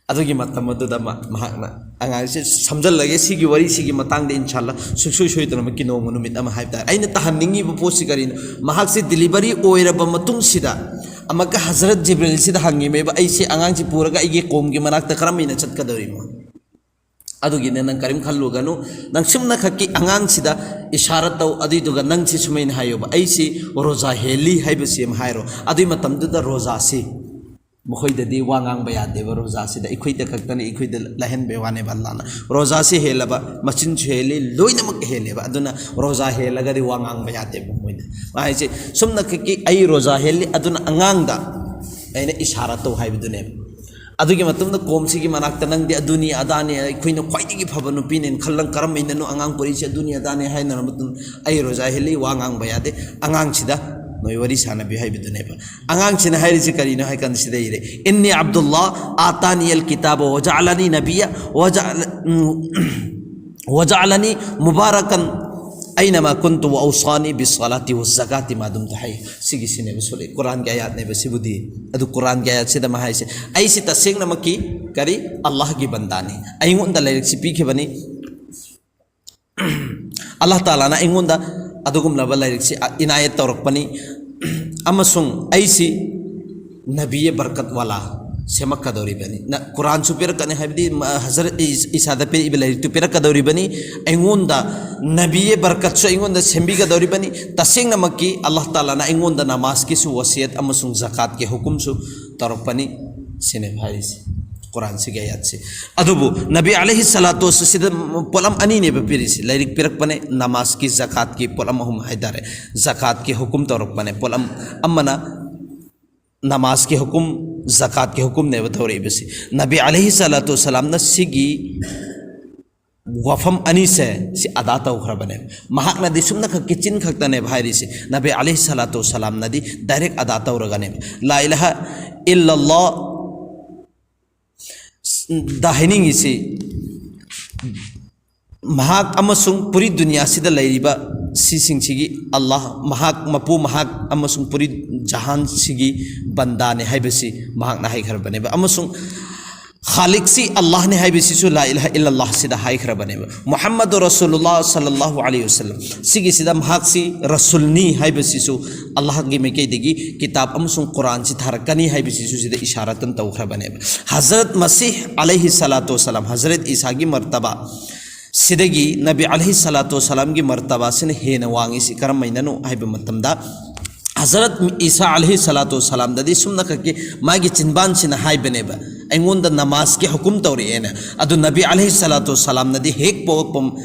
ꯑꯗꯨꯒꯤ ꯃꯇꯝ ꯑꯗꯨꯗ ꯃꯥ-, ꯃꯍꯥꯛꯅ ꯑꯉꯥꯡꯁꯦ ꯁꯝꯖꯜꯂꯒꯦ, ꯁꯤꯒꯤ ꯋꯥꯔꯤꯁꯤꯒꯤ ꯃꯇꯥꯡꯗ ꯏꯟꯁꯥꯜꯂꯥ ꯁꯨꯡꯁꯣꯏ ꯁꯣꯏꯗꯅꯃꯛꯀꯤ ꯅꯣꯡꯃ ꯅꯨꯃꯤꯠ ꯑꯃ ꯍꯥꯏꯕ ꯇꯥꯔꯦ꯫ ꯑꯩꯅ ꯇꯥꯍꯟꯅꯤꯡꯉꯤꯕ ꯄꯣꯠꯁꯤ ꯀꯔꯤꯅꯣ? ꯃꯍꯥꯛꯁꯦ ꯗꯤꯂꯤꯚꯔꯤ ꯑꯣꯏꯔꯕ ꯃꯇꯨꯡꯁꯤꯗ ꯑꯃꯨꯛꯀ ꯍꯖꯔꯠ ꯖꯤꯕ꯭ꯔꯤꯜꯁꯤꯗ ꯍꯪꯉꯤꯃꯦꯕ, "ꯑꯩꯁꯦ ꯑꯉꯥꯡꯁꯤ ꯄꯨꯔꯒ ꯑꯩꯒꯤ ꯀꯣꯝꯒꯤ ꯃꯅꯥꯛꯇ ꯀꯔꯝ ꯍꯥꯏꯅ ꯆꯠꯀꯗꯧꯔꯤꯅꯣ?" ꯑꯗꯨꯒꯤꯅꯦ, ꯅꯪ ꯀꯔꯤꯝ ꯈꯜꯂꯨꯒꯅꯨ꯫ ꯅꯪ ꯁꯨꯝꯅꯈꯛꯀꯤ ꯑꯉꯥꯡꯁꯤꯗ ꯏꯁꯥꯔꯥ ꯇꯧ, ꯑꯗꯨꯏꯗꯨꯒ ꯅꯪꯁꯤ ꯁꯨꯃꯥꯏꯅ ꯍꯥꯏꯌꯣꯕ, "ꯑꯩꯁꯤ ꯔꯣꯖꯥ ꯍꯦꯜꯂꯤ" ꯍꯥꯏꯕꯁꯤ ꯑꯃ ꯍꯥꯏꯔꯣ꯫ ꯑꯗꯨꯏ ꯃꯇꯝꯗꯨꯗ ꯔꯣꯖꯥꯁꯤ ꯃꯈꯣꯏꯗꯗꯤ ꯋꯥ ꯉꯥꯡꯕ ꯌꯥꯗꯦꯕ꯫ ꯔꯣꯖꯥꯁꯤꯗ ꯑꯩꯈꯣꯏꯗ ꯈꯛꯇꯅꯤ, ꯑꯩꯈꯣꯏꯗ ꯂꯥꯏꯍꯟꯕꯩ ꯋꯥꯅꯦꯕ꯫ ꯑꯜꯂꯥꯍꯅ ꯔꯣꯖꯥꯁꯤ ꯍꯦꯜꯂꯕ, ꯃꯆꯤꯟꯁꯨ ꯍꯦꯜꯂꯤ, ꯂꯣꯏꯅꯃꯛ ꯍꯦꯜꯂꯦꯕ꯫ ꯑꯗꯨꯅ ꯔꯣꯖꯥ ꯍꯦꯜꯂꯒꯗꯤ ꯋꯥ ꯉꯥꯡꯕ ꯌꯥꯗꯦꯕ ꯃꯣꯏꯗ꯫ ꯃꯥ ꯍꯥꯏꯁꯦ, "ꯁꯨꯝꯅꯈꯛꯀꯤ ꯑꯩ ꯔꯣꯖꯥ ꯍꯦꯜꯂꯤ, ꯑꯗꯨꯅ ꯑꯉꯥꯡꯗ ꯑꯩꯅ ꯏꯁꯥꯔꯥ ꯇꯧ" ꯍꯥꯏꯕꯗꯨꯅꯦꯕ꯫ ꯑꯗꯨꯒꯤ ꯃꯇꯨꯡꯗ ꯀꯣꯝꯁꯤꯒꯤ ꯃꯅꯥꯛꯇ ꯅꯪꯗꯤ ꯑꯗꯨꯅꯤ ꯑꯗꯥꯅꯤ, ꯑꯩꯈꯣꯏꯅ ꯈ꯭ꯋꯥꯏꯗꯒꯤ ꯐꯕ ꯅꯨꯄꯤꯅꯦꯅ ꯈꯜꯂꯪ ꯀꯔꯝꯍꯥꯏꯅꯅꯣ ꯑꯉꯥꯡ ꯄꯣꯔꯤꯁꯦ ꯑꯗꯨꯅꯤ ꯑꯗꯥꯅꯤ ꯍꯥꯏꯅꯔ ꯃꯇꯨꯡ ꯑꯩ ꯔꯣꯖꯥ ꯍꯦꯜꯂꯤ, ꯋꯥ ꯉꯥꯡꯕ ꯌꯥꯗꯦ, ꯑꯉꯥꯡꯁꯤꯗ ꯅꯣꯏ ꯋꯥꯔꯤ ꯁꯥꯟꯅꯕꯤꯌꯨ ꯍꯥꯏꯕꯗꯨꯅꯦꯕ꯫ ꯑꯉꯥꯡꯁꯤꯅ ꯍꯥꯏꯔꯤꯁꯤ ꯀꯔꯤꯅꯣ ꯍꯥꯏ ꯀꯥꯟꯗ ꯁꯤꯗ ꯏꯔꯦ, "ꯏꯟꯅꯤ ꯑꯕꯗꯨꯜꯂꯥ ꯑꯇꯥꯅꯤ ꯑꯜ ꯀꯤꯇꯥꯕ ꯋꯥꯖꯥꯂꯅꯤ ꯅꯕꯤꯌ ꯋꯥꯖꯥ-, ꯎꯝ, ꯋꯥꯖꯥꯂꯅꯤ ꯃꯨꯕꯥꯔꯀꯟ ꯑꯩꯅꯃ ꯀꯨꯟꯇꯨ ꯋꯥ ꯎꯁꯥꯅꯤ ꯕꯤꯁꯥꯂꯥꯇꯤ ꯋꯥ ꯖꯒꯥꯇꯤ ꯃꯥꯗꯨꯝ ꯇꯍꯩ"꯫ ꯁꯤꯒꯤꯁꯤꯅꯦꯕ ꯁꯨꯔꯦ, ꯀꯨꯔꯥꯟꯒꯤ ꯑꯥꯌꯥꯠꯅꯦꯕ ꯁꯤꯕꯨꯗꯤ꯫ ꯑꯗꯨ ꯀꯨꯔꯥꯟꯒꯤ ꯑꯥꯌꯥꯠꯁꯤꯗ ꯃꯥ ꯍꯥꯏꯁꯦ, "ꯑꯩꯁꯤ ꯇꯁꯦꯡꯅꯃꯛꯀꯤ ꯀꯔꯤ? ꯑꯜꯂꯥꯍꯒꯤ ꯕꯟꯗꯥꯅꯤ꯫ ꯑꯩꯉꯣꯟꯗ ꯂꯥꯏꯔꯤꯛꯁꯤ ꯄꯤꯈꯤꯕꯅꯤ꯫ ꯑꯜꯂꯥꯍ ꯇꯥꯂꯥꯅ ꯑꯩꯉꯣꯟꯗ ꯑꯗꯨꯒꯨꯝꯂꯕ ꯂꯥꯏꯔꯤꯛꯁꯤ ꯏꯅꯥꯌꯠ ꯇꯧꯔꯛꯄꯅꯤ꯫ ꯑꯃꯁꯨꯡ ꯑꯩꯁꯤ ꯅꯕꯤꯌꯦ ꯕꯔꯀꯠ ꯋꯥꯂꯥ ꯁꯦꯝꯃꯛꯀꯗꯧꯔꯤꯕꯅꯤ꯫ ꯅ-, ꯀꯨꯔꯥꯟꯁꯨ ꯄꯤꯔꯛꯀꯅꯤ, ꯍꯥꯏꯕꯗꯤ, ꯃ-, ꯍꯖꯔꯠ ꯏꯁ-, ꯏꯁꯥꯗ ꯄꯤꯔꯛꯏꯕ ꯂꯥꯏꯔꯤꯛꯇꯨ ꯄꯤꯔꯛꯀꯗꯧꯔꯤꯕꯅꯤ꯫ ꯑꯩꯉꯣꯟꯗ ꯅꯕꯤꯌꯦ ꯕꯔꯀꯠꯁꯨ ꯑꯩꯉꯣꯟꯗ ꯁꯦꯝꯕꯤꯒꯗꯧꯔꯤꯕꯅꯤ꯫ ꯇꯁꯦꯡꯅꯃꯛꯀꯤ ꯑꯜꯂꯥꯍ ꯇꯥꯂꯥꯅ ꯑꯩꯉꯣꯟꯗ ꯅꯃꯥꯖꯀꯤꯁꯨ ꯋꯥꯁꯤꯌꯠ ꯑꯃꯁꯨꯡ ꯖꯀꯥꯠꯀꯤ ꯍꯨꯀꯨꯝꯁꯨ ꯇꯧꯔꯛꯄꯅꯤ", ꯁꯤꯅꯦꯕ ꯍꯥꯏꯔꯤꯁꯦ ꯀꯨꯔꯥꯟꯁꯤꯒꯤ ꯑꯥꯌꯥꯠꯁꯦ꯫ ꯑꯗꯨꯕꯨ ꯅꯕꯤ ꯑꯂꯩꯍꯤ ꯁꯂꯥꯇꯨ ꯋꯥꯁꯁꯤꯗ ꯄꯣꯠꯂꯝ ꯑꯅꯤꯅꯦꯕ ꯄꯤꯔꯤꯁꯦ, ꯂꯥꯏꯔꯤꯛ ꯄꯤꯔꯛꯄꯅꯦ, ꯅꯃꯥꯖꯀꯤ, ꯖꯀꯥꯠꯀꯤ ꯄꯣꯠꯂꯝ ꯑꯍꯨꯝ ꯍꯥꯏꯇꯥꯔꯦ꯫ ꯖꯀꯥꯠꯀꯤ ꯍꯨꯀꯨꯝ ꯇꯧꯔꯛꯄꯅꯦ, ꯄꯣꯠꯂꯝ ꯑꯃꯅ ꯅꯃꯥꯖꯀꯤ ꯍꯨꯀꯨꯝ, ꯖꯀꯥꯠꯀꯤ ꯍꯨꯀꯨꯝꯅꯦꯕ ꯇꯧꯔꯛꯏꯕꯁꯤ꯫ ꯅꯕꯤ ꯑꯂꯩꯍꯤ ꯁꯂꯥꯇꯨ ꯋꯥꯁꯂꯥꯝꯅ ꯁꯤꯒꯤ ꯋꯥꯐꯝ ꯑꯅꯤꯁꯦ ꯁꯤ ꯑꯗꯥ ꯇꯧꯈ꯭ꯔꯕꯅꯦ꯫ ꯃꯍꯥꯛꯅꯗꯤ ꯁꯨꯝꯅꯈꯛꯀꯤ ꯆꯤꯟ ꯈꯛꯇꯅꯦꯕ ꯍꯥꯏꯔꯤꯁꯦ꯫ ꯅꯕꯤ ꯑꯂꯩꯍꯤ ꯁꯂꯥꯇꯨ ꯋꯥꯁꯂꯥꯝꯅꯗꯤ ꯗꯥꯏꯔꯦꯛ ꯑꯗꯥ ꯇꯧꯔꯒꯅꯦꯕ꯫ ꯂꯥ ꯏꯂꯥꯍ ꯏꯜꯂꯜꯂꯥꯍ ꯗ ꯍꯥꯏꯅꯤꯡꯉꯤꯁꯤ, ꯃꯍꯥꯛ ꯑꯃꯁꯨꯡ ꯄꯨꯔꯤ ꯗꯨꯅꯤꯌꯥꯁꯤꯗ ꯂꯩꯔꯤꯕ ꯁꯤꯁꯤꯡꯁꯤꯒꯤ ꯑꯜꯂꯥꯍ, ꯃꯍꯥꯛ ꯃꯄꯨ, ꯃꯍꯥꯛ ꯑꯃꯁꯨꯡ ꯄꯨꯔꯤ ꯖꯍꯥꯟꯁꯤꯒꯤ ꯕꯟꯗꯥꯅꯦ ꯍꯥꯏꯕꯁꯤ ꯃꯍꯥꯛꯅ ꯍꯥꯏꯈ꯭ꯔꯕꯅꯦꯕ꯫ ꯑꯃꯁꯨꯡ ꯈꯥꯂꯤꯛꯁꯤ ꯑꯜꯂꯥꯍꯅꯤ ꯍꯥꯏꯕꯁꯤꯁꯨ ꯂꯥ ꯏꯂꯥꯍ ꯏꯜꯂꯜꯂꯥꯍ ꯁꯤꯗ ꯍꯥꯏꯈ꯭ꯔꯕꯅꯦꯕ꯫ ꯃꯨꯍꯝꯃꯗꯨ ꯔꯁꯨꯂꯨꯜꯂꯥꯍ ꯁꯜꯂꯜꯂꯥꯍꯨ ꯑꯂꯩꯍꯤ ꯋꯁꯜꯂꯝ ꯁꯤꯒꯤꯁꯤꯗ ꯃꯍꯥꯛꯁꯤ ꯔꯁꯨꯜꯅꯤ ꯍꯥꯏꯕꯁꯤꯁꯨ ꯑꯜꯂꯥꯍꯒꯤ ꯃꯥꯏꯀꯩꯗꯒꯤ ꯀꯤꯇꯥꯕ ꯑꯃꯁꯨꯡ ꯀꯨꯔꯥꯟꯁꯤ ꯊꯥꯔꯛꯀꯅꯤ ꯍꯥꯏꯕꯁꯤꯁꯨ ꯁꯤꯗ ꯏꯁꯥꯔꯥꯇꯟ ꯇꯧꯈ꯭ꯔꯕꯅꯦꯕ꯫ ꯍꯖꯔꯠ ꯃꯁꯤꯍ ꯑꯂꯩꯍꯤ ꯁꯂꯥꯇꯨ ꯋꯁꯂꯥꯝ, ꯍꯖꯔꯠ ꯏꯁꯥꯒꯤ ꯃꯔꯇꯕꯥ ꯁꯤꯗꯒꯤ ꯅꯕꯤ ꯑꯂꯩꯍꯤ ꯁꯂꯥꯇꯨ ꯋꯁꯂꯥꯝꯒꯤ ꯃꯔꯇꯕꯥꯁꯤꯅ ꯍꯦꯟꯅ ꯋꯥꯡꯉꯤꯁꯤ ꯀꯔꯝꯍꯥꯏꯅꯅꯣ ꯍꯥꯏꯕ ꯃꯇꯝꯗ, ꯍꯖꯔꯠ ꯏꯁꯥ ꯑꯂꯩꯍꯤ ꯁꯂꯥꯇꯨ ꯋꯁꯂꯥꯝꯗꯗꯤ ꯁꯨꯝꯅꯈꯛꯀꯤ ꯃꯥꯒꯤ ꯆꯤꯟꯕꯥꯟꯁꯤꯅ ꯍꯥꯏꯕꯅꯦꯕ, "ꯑꯩꯉꯣꯟꯗ ꯅꯃꯥꯖꯀꯤ ꯍꯨꯀꯨꯝ ꯇꯧꯔꯛꯑꯦꯅ"꯫ ꯑꯗꯨ ꯅꯕꯤ ꯑꯂꯩꯍꯤ ꯁꯂꯥꯇꯨ ꯋꯁꯂꯥꯝꯅꯗꯤ ꯍꯦꯛ ꯄꯣꯛꯂꯛꯄ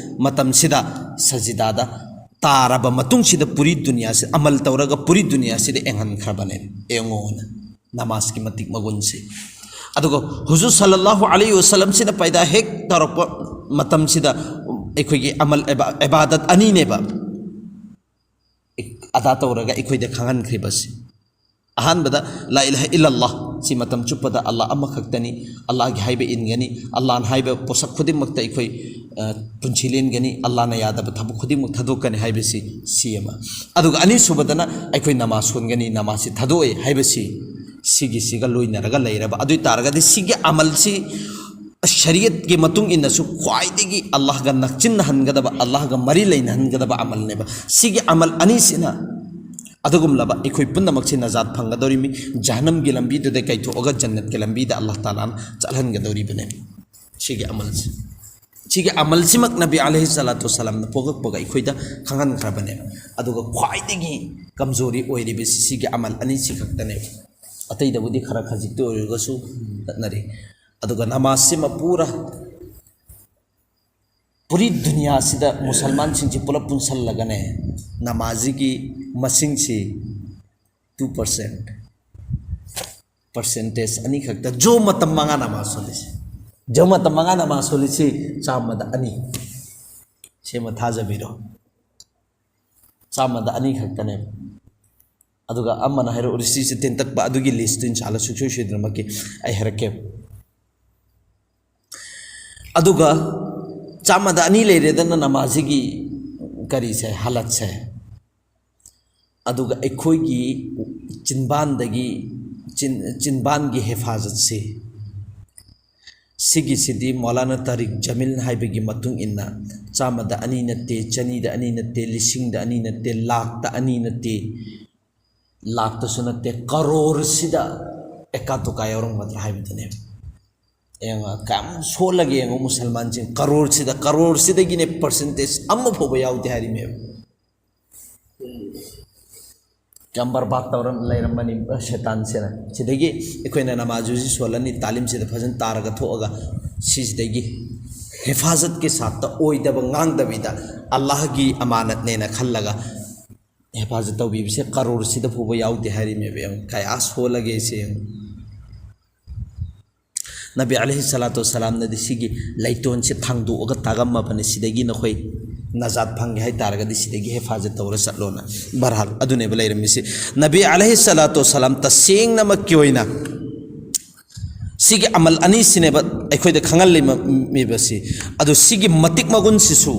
ꯃꯇꯝꯁꯤꯗ ꯁꯖꯤꯗꯥꯗ ꯇꯥꯔꯕ ꯃꯇꯨꯡꯁꯤꯗ ꯄꯨꯔꯤ ꯗꯨꯅꯤꯌꯥꯁꯤ ꯑꯃꯜ ꯇꯧꯔꯒ ꯄꯨꯔꯤ ꯗꯨꯅꯤꯌꯥꯁꯤꯗ ꯌꯦꯡꯍꯟꯈ꯭ꯔꯕꯅꯦ꯫ ꯌꯦꯡꯉꯣꯅ ꯅꯃꯥꯖꯀꯤ ꯃꯇꯤꯛ ꯃꯒꯨꯟꯁꯦ꯫ ꯑꯗꯨꯒ ꯍꯨꯖꯨꯔ ꯁꯜꯂꯜꯂꯥꯍꯨ ꯑꯂꯩꯍꯤ ꯋꯁꯜꯂꯝꯁꯤꯅ ꯄꯩꯗꯥ ꯍꯦꯛ ꯇꯧꯔꯛꯄ ꯃꯇꯝꯁꯤꯗ ꯑꯩꯈꯣꯏꯒꯤ ꯑꯃꯜ ꯏꯕꯥ-, ꯏꯕꯥꯗꯠ ꯑꯅꯤꯅꯦꯕ ꯑꯗꯥ ꯇꯧꯔꯒ ꯑꯩꯈꯣꯏꯗ ꯈꯪꯍꯟꯈ꯭ꯔꯤꯕꯁꯤ꯫ ꯑꯍꯥꯟꯕꯗ ꯂꯥ ꯏꯂꯥꯍ ꯏꯜꯂꯜꯂꯥꯍ ꯁꯤ ꯃꯇꯝ ꯆꯨꯞꯄꯗ ꯑꯜꯂꯥꯍ ꯑꯃꯈꯛꯇꯅꯤ, ꯑꯜꯂꯥꯍꯒꯤ ꯍꯥꯏꯕ ꯏꯟꯒꯅꯤ, ꯑꯜꯂꯥꯍꯅ ꯍꯥꯏꯕ ꯄꯣꯠꯁꯛ ꯈꯨꯗꯤꯡꯃꯛꯇ ꯑꯩꯈꯣꯏ, ꯑ, ꯄꯨꯟꯁꯤ ꯂꯦꯟꯒꯅꯤ, ꯑꯜꯂꯥꯍꯅ ꯌꯥꯗꯕ ꯊꯕꯛ ꯈꯨꯗꯤꯡꯃꯛ ꯊꯥꯗꯣꯛꯀꯅꯤ ꯍꯥꯏꯕꯁꯤ ꯁꯤ ꯑꯃ꯫ ꯑꯗꯨꯒ ꯑꯅꯤꯁꯨꯕꯗꯅ ꯑꯩꯈꯣꯏ ꯅꯃꯥꯖ ꯁꯣꯟꯒꯅꯤ, ꯅꯃꯥꯖꯁꯤ ꯊꯥꯗꯣꯛꯑꯦ ꯍꯥꯏꯕꯁꯤ ꯁꯤꯒꯤꯁꯤꯒ ꯂꯣꯏꯅꯔꯒ ꯂꯩꯔꯕ꯫ ꯑꯗꯨ ꯑꯣꯏ ꯇꯥꯔꯒꯗꯤ ꯁꯤꯒꯤ ꯑꯃꯜꯁꯤ ꯁꯔꯤꯌꯠꯀꯤ ꯃꯇꯨꯡ ꯏꯟꯅꯁꯨ ꯈ꯭ꯋꯥꯏꯗꯒꯤ ꯑꯜꯂꯥꯍꯒ ꯅꯛꯆꯤꯟꯅꯍꯟꯒꯗꯕ, ꯑꯜꯂꯥꯍꯒ ꯃꯔꯤ ꯂꯩꯅꯍꯟꯒꯗꯕ ꯑꯃꯜꯅꯦꯕ꯫ ꯁꯤꯒꯤ ꯑꯃꯜ ꯑꯅꯤꯁꯤꯅ ꯑꯗꯨꯒꯨꯝꯂꯕ ꯑꯩꯈꯣꯏ ꯄꯨꯝꯅꯃꯛꯁꯤ ꯅꯖꯥꯠ ꯐꯪꯒꯗꯧꯔꯤꯃꯤ, ꯖꯍꯟꯅꯝꯒꯤ ꯂꯝꯕꯤꯗꯨꯗ ꯀꯥꯏꯊꯣꯛꯑꯒ ꯖꯟꯅꯠꯀꯤ ꯂꯝꯕꯤꯗ ꯑꯜꯂꯥꯍ ꯇꯥꯂꯥꯅ ꯆꯠꯍꯟꯒꯗꯧꯔꯤꯕꯅꯦ꯫ ꯁꯤꯒꯤ ꯑꯃꯜꯁꯦ, ꯁꯤꯒꯤ ꯑꯃꯜꯁꯤꯃꯛ ꯅꯕꯤ ꯑꯂꯩꯍꯤ ꯁꯂꯥꯇꯨ ꯋꯁꯂꯥꯝꯅ ꯄꯣꯛꯂꯛꯄꯒ ꯑꯩꯈꯣꯏꯗ ꯈꯪꯍꯟꯈ꯭ꯔꯕꯅꯦ꯫ ꯑꯗꯨꯒ ꯈ꯭ꯋꯥꯏꯗꯒꯤ ꯀꯝꯖꯣꯔꯤ ꯑꯣꯏꯔꯤꯕꯁꯤ ꯁꯤꯒꯤ ꯑꯃꯜ ꯑꯅꯤꯁꯤ ꯈꯛꯇꯅꯦ꯫ ꯑꯇꯩꯗꯕꯨꯗꯤ ꯈꯔ ꯈꯖꯤꯛꯇ ꯑꯣꯏꯔꯒꯁꯨ ꯆꯠꯅꯔꯤ꯫ ꯑꯗꯨꯒ ꯅꯃꯥꯖꯁꯤꯃ ꯄꯨꯔꯥ ꯄꯨꯔꯤ ꯗꯨꯅꯤꯌꯥꯁꯤꯗ ꯃꯨꯁꯜꯃꯥꯟꯁꯤꯡꯁꯤ ꯄꯨꯂꯞ ꯄꯨꯟꯁꯜꯂꯒꯅꯦ, ꯅꯃꯥꯖꯤꯒꯤ ꯃꯁꯤꯡꯁꯤ two percent, percentage ꯑꯅꯤꯈꯛꯇ, ꯖꯣ ꯃꯇꯝ ꯃꯉꯥ ꯅꯃꯥꯖ ꯁꯣꯜꯂꯤꯁꯤ, ꯖꯣ ꯃꯇꯝ ꯃꯉꯥ ꯅꯃꯥꯖ ꯁꯣꯜꯂꯤꯁꯤ ꯆꯥꯝꯃꯗ ꯑꯅꯤ꯫ ꯁꯤꯃ ꯊꯥꯖꯕꯤꯔꯣ, ꯆꯥꯝꯃꯗ ꯑꯅꯤ ꯈꯛꯇꯅꯦꯕ꯫ ꯑꯗꯨꯒ ꯑꯃꯅ ꯍꯥꯏꯔꯛꯎ, ꯔꯤꯁꯤꯁꯦ ꯇꯦꯟꯇꯛꯄ, ꯑꯗꯨꯒꯤ ꯂꯤꯁꯇꯨ ꯏꯟꯁꯥꯜꯂ ꯁꯨꯡꯁꯣꯏ ꯁꯣꯏꯗꯅꯃꯛꯀꯤ ꯑꯩ ꯍꯥꯏꯔꯛꯀꯦ꯫ ꯑꯗꯨꯒ ꯆꯥꯝꯃꯗ ꯑꯅꯤ ꯂꯩꯔꯦꯗꯅ ꯅꯃꯥꯖꯤꯒꯤ ꯀꯔꯤꯁꯦ, ꯍꯥꯂꯠꯁꯦ꯫ ꯑꯗꯨꯒ ꯑꯩꯈꯣꯏꯒꯤ ꯆꯤꯟꯕꯥꯟꯗꯒꯤ, ꯆꯤꯟ-, ꯆꯤꯟꯕꯥꯟꯒꯤ ꯍꯦꯐꯥꯖꯠꯁꯦ, ꯁꯤꯒꯤꯁꯤꯗꯤ ꯃꯧꯂꯥꯅꯥ ꯇꯥꯔꯤꯛ ꯖꯃꯤꯜ ꯍꯥꯏꯕꯒꯤ ꯃꯇꯨꯡ ꯏꯟꯅ ꯆꯥꯝꯃꯗ ꯑꯅꯤ ꯅꯠꯇꯦ, ꯆꯅꯤꯗ ꯑꯅꯤ ꯅꯠꯇꯦ, ꯂꯤꯁꯤꯡꯗ ꯑꯅꯤ ꯅꯠꯇꯦ, ꯂꯥꯛꯇ ꯑꯅꯤ ꯅꯠꯇꯦ, ꯂꯥꯛꯇꯁꯨ ꯅꯠꯇꯦ, ꯀꯔꯣꯔꯁꯤꯗ ꯑꯦꯀꯥ ꯇꯨꯀꯥ ꯌꯥꯎꯔꯝꯒꯗ꯭ꯔꯥ ꯍꯥꯏꯕꯗꯨꯅꯦꯕ꯫ ꯌꯦꯡꯉꯣ, ꯀꯌꯥꯝ ꯁꯣꯜꯂꯒꯦ ꯌꯦꯡꯉꯣ, ꯃꯨꯁꯜꯃꯥꯟꯁꯤꯡ ꯀꯔꯣꯔꯁꯤꯗ, ꯀꯔꯣꯔꯁꯤꯗꯒꯤꯅꯦ ꯄꯥꯔꯁꯦꯟꯇꯦꯖ ꯑꯃ ꯐꯥꯎꯕ ꯌꯥꯎꯗꯦ ꯍꯥꯏꯔꯤꯃꯦꯕ꯫ ꯌꯥꯝ ꯕꯔꯕꯥꯗ ꯇꯧꯔ ꯂꯩꯔꯝꯕꯅꯤ ꯁꯦꯇꯥꯟꯁꯤꯅ꯫ ꯁꯤꯗꯒꯤ ꯑꯩꯈꯣꯏꯅ ꯅꯃꯥꯖꯨꯁꯤ ꯁꯣꯜꯂꯅꯤ, ꯇꯥꯂꯤꯝꯁꯤꯗ ꯐꯖꯅ ꯇꯥꯔꯒ ꯊꯣꯛꯑꯒ, ꯁꯤꯁꯤꯗꯒꯤ ꯍꯦꯐꯥꯖꯠꯀꯤ ꯁꯥꯠꯇ ꯑꯣꯏꯗꯕ ꯉꯥꯡꯗꯕꯤꯗ ꯑꯜꯂꯥꯍꯒꯤ ꯑꯃꯥꯅꯠꯅꯦꯅ ꯈꯜꯂꯒ ꯍꯦꯐꯥꯖꯠ ꯇꯧꯕꯤꯕꯁꯦ ꯀꯔꯣꯔꯁꯤꯗ ꯐꯥꯎꯕ ꯌꯥꯎꯗꯦ ꯍꯥꯏꯔꯤꯃꯦꯕ꯫ ꯌꯦꯡꯉꯨ, ꯀꯌꯥ ꯁꯣꯜꯂꯒꯦ ꯁꯦ ꯌꯦꯡꯉꯨ꯫ ꯅꯕꯤ ꯑꯂꯩꯍꯤ ꯁꯂꯥꯇꯨ ꯋꯁꯁꯂꯥꯝꯅꯗꯤ ꯁꯤꯒꯤ ꯂꯩꯇꯣꯟꯁꯦ ꯊꯥꯡꯗꯣꯛꯑꯒ ꯇꯥꯒꯝꯃꯕꯅꯤ, "ꯁꯤꯗꯒꯤ ꯅꯈꯣꯏ ꯅꯖꯥꯠ ꯐꯪꯒꯦ ꯍꯥꯏ ꯇꯥꯔꯒꯗꯤ ꯁꯤꯗꯒꯤ ꯍꯦꯐꯥꯖꯠ ꯇꯧꯔ ꯆꯠꯂꯣꯅ"꯫ ꯕꯍꯔꯍꯥꯜ, ꯑꯗꯨꯅꯦꯕ ꯂꯩꯔꯝꯃꯤꯁꯤ꯫ ꯅꯕꯤ ꯑꯂꯩꯍꯤ ꯁꯂꯥꯇꯨ ꯋꯁꯁꯂꯥꯝ ꯇꯁꯦꯡꯅꯃꯛꯀꯤ ꯑꯣꯏꯅ ꯁꯤꯒꯤ ꯑꯃꯜ ꯑꯅꯤꯁꯤꯅꯦꯕ ꯑꯩꯈꯣꯏꯗ ꯈꯪꯍꯜꯂꯝꯃꯤꯕꯁꯤ꯫ ꯑꯗꯨ ꯁꯤꯒꯤ ꯃꯇꯤꯛ ꯃꯒꯨꯟꯁꯤꯁꯨ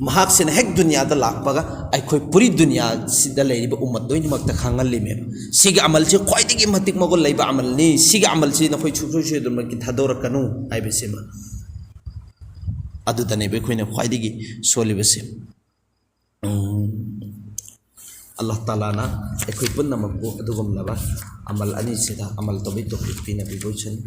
ꯃꯍꯥꯛꯁꯤꯅ ꯍꯦꯛ ꯗꯨꯅꯤꯌꯥꯗ ꯂꯥꯛꯄꯒ ꯑꯩꯈꯣꯏ ꯄꯨꯔꯤ ꯗꯨꯅꯤꯌꯥꯁꯤꯗ ꯂꯩꯔꯤꯕ ꯎꯝꯃꯠ ꯂꯣꯏꯅꯃꯛꯇ ꯈꯪꯍꯜꯂꯤꯃꯦꯕ꯫ ꯁꯤꯒꯤ ꯑꯃꯜꯁꯤ ꯈ꯭ꯋꯥꯏꯗꯒꯤ ꯃꯇꯤꯛ ꯃꯒꯨꯟ ꯂꯩꯕ ꯑꯃꯜꯅꯤ, ꯁꯤꯒꯤ ꯑꯃꯜꯁꯤ ꯅꯈꯣꯏ ꯁꯨꯡꯁꯣꯏ ꯁꯣꯏꯗꯅꯃꯛꯀꯤ ꯊꯥꯗꯣꯔꯛꯀꯅꯨ ꯍꯥꯏꯕꯁꯤꯃ꯫ ꯑꯗꯨꯗꯅꯦꯕ ꯑꯩꯈꯣꯏꯅ ꯈ꯭ꯋꯥꯏꯗꯒꯤ ꯁꯣꯜꯂꯤꯕꯁꯦ꯫ ꯎꯝ, ꯑꯜꯂꯥꯍ ꯇꯥꯂꯥꯅ ꯑꯩꯈꯣꯏ ꯄꯨꯝꯅꯃꯛꯄꯨ ꯑꯗꯨꯒꯨꯝꯂꯕ ꯑꯃꯜ ꯑꯅꯤꯁꯤꯗ ꯑꯃꯜ ꯇꯧꯕꯒꯤ ꯇꯧꯐꯤꯛ ꯄꯤꯅꯕꯤꯕ ꯑꯣꯏꯁꯅꯨ꯫